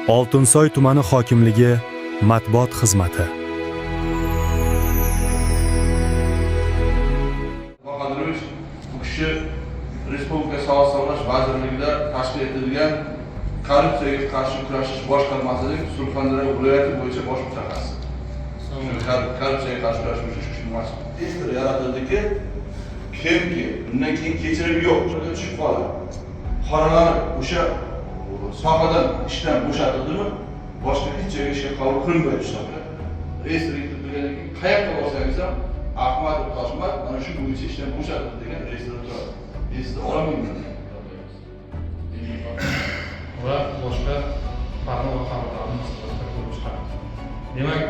Oltinsoy tumani hokimligi matbuot xizmati. Bahodirovich, bu kishi Respublika Sog'liqni saqlash vazirligida tashkil etilgan korrupsiyaga qarshi kurashish boshqarmasining Surxondaryo viloyati bo'yicha bosh mutaxassisi. Shu korrupsiyaga qarshi kurashish bo'yicha shu kishi mas'ul. Testlar yaratildiki, kimki bundan keyin kechirim yo'q, shunga tushib qoladi. Qoralanib o'sha sohadan, ishdan bo'shatildimi, boshqa hech joyga ishga qabul qilinmaydi shu sohada. Reyestrga kiritilgandan keyin qayoqqa borsangiz ham Ahmadov Toshmat mana shu bo'yicha ishdan bo'shatildi degan reyestrda turadi. Men sizni ololmayman. Va boshqa farmon va qarorlarni maslahatda ko'rib chiqadi. Demak,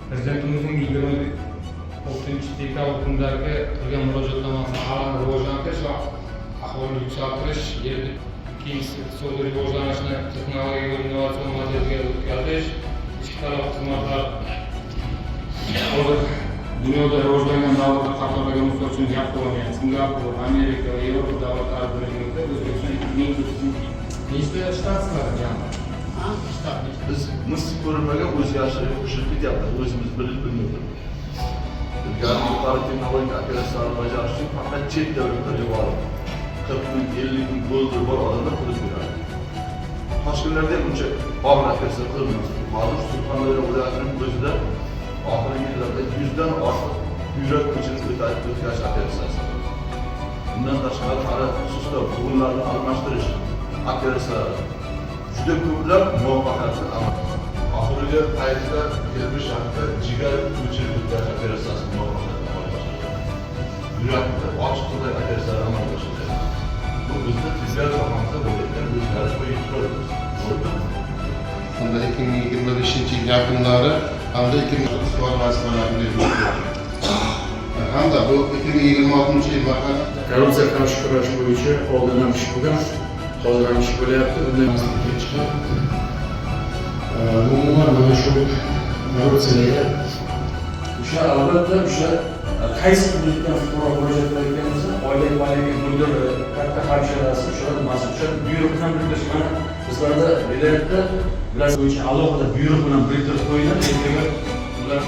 Prezidentimizning 26-dekabr kunidagi qilgan murojaatnomasi aholini rivojlantirish va aholini yuksaltirish, yerda ikkinchisi iqtisodiy rivojlanishni texnologiya va innovatsion modelga o'tkazish, ichki talab xizmatlar. Hozir dunyoda rivojlangan davlatlar qatoriga, misol uchun, Yaponiya, Singapur, Amerika va Yevropa davlatlari birligida O'zbekiston 2030 nechta shtat jami? Shtat nechta? Biz misli ko'rinmagan o'zgarishlarga qo'shilib ketyapmiz, o'zimiz bilib bilmay turib. Ilgari yuqori texnologik operatsiyalarni bajarish uchun faqat chet davlatlarga borib, 40 ming, 50 ming dollar bor odamlar qilib beradi. Toshkentlarda ham uncha og'ir operatsiya qilinmasdi. Hozir Surxondaryo viloyatining o'zida oxirgi yillarda 100dan ortiq buyrak ko'chirib o'tkazish operatsiyasi. Bundan tashqari, hali xususda bugunlarni almashtirish operatsiyalari juda ko'plab muvaffaqiyatli amal. Oxirgi paytda Termiz shahrida jigar ko'chirib o'tkazish operatsiyasi muvaffaqiyatli amalga oshirildi. Yurakni ochiq turdagi operatsiyalar amalga oshirildi. Bu bizni tibbiyot sohamizda bo'layotgan o'zgarish va yutuqlar. To'g'rimi? Hamda 2025 yil yakunlari hamda 2000 ustuvor vazifalarni belgilab berdi. Hamda bu 2026 yil mahalla Korrupsiyaga qarshi kurash bo'yicha oldin ham ish bo'lgan, hozir ham ish bo'lyapti. Bunday Kelib chiqib, umuman mana shu korrupsiyaga O'sha, albatta, o'sha qaysi hududdan fuqaro murojaat qilayotgan bo'lsa, oila ipoteka mudiri, katta hamshirasi, o'shalar mas'ul. O'sha buyruq bilan biriktirish, mana bizlarda viloyatda, bilasiz, bo'yicha alohida buyruq bilan biriktirib qo'yiladi. Ertaga ular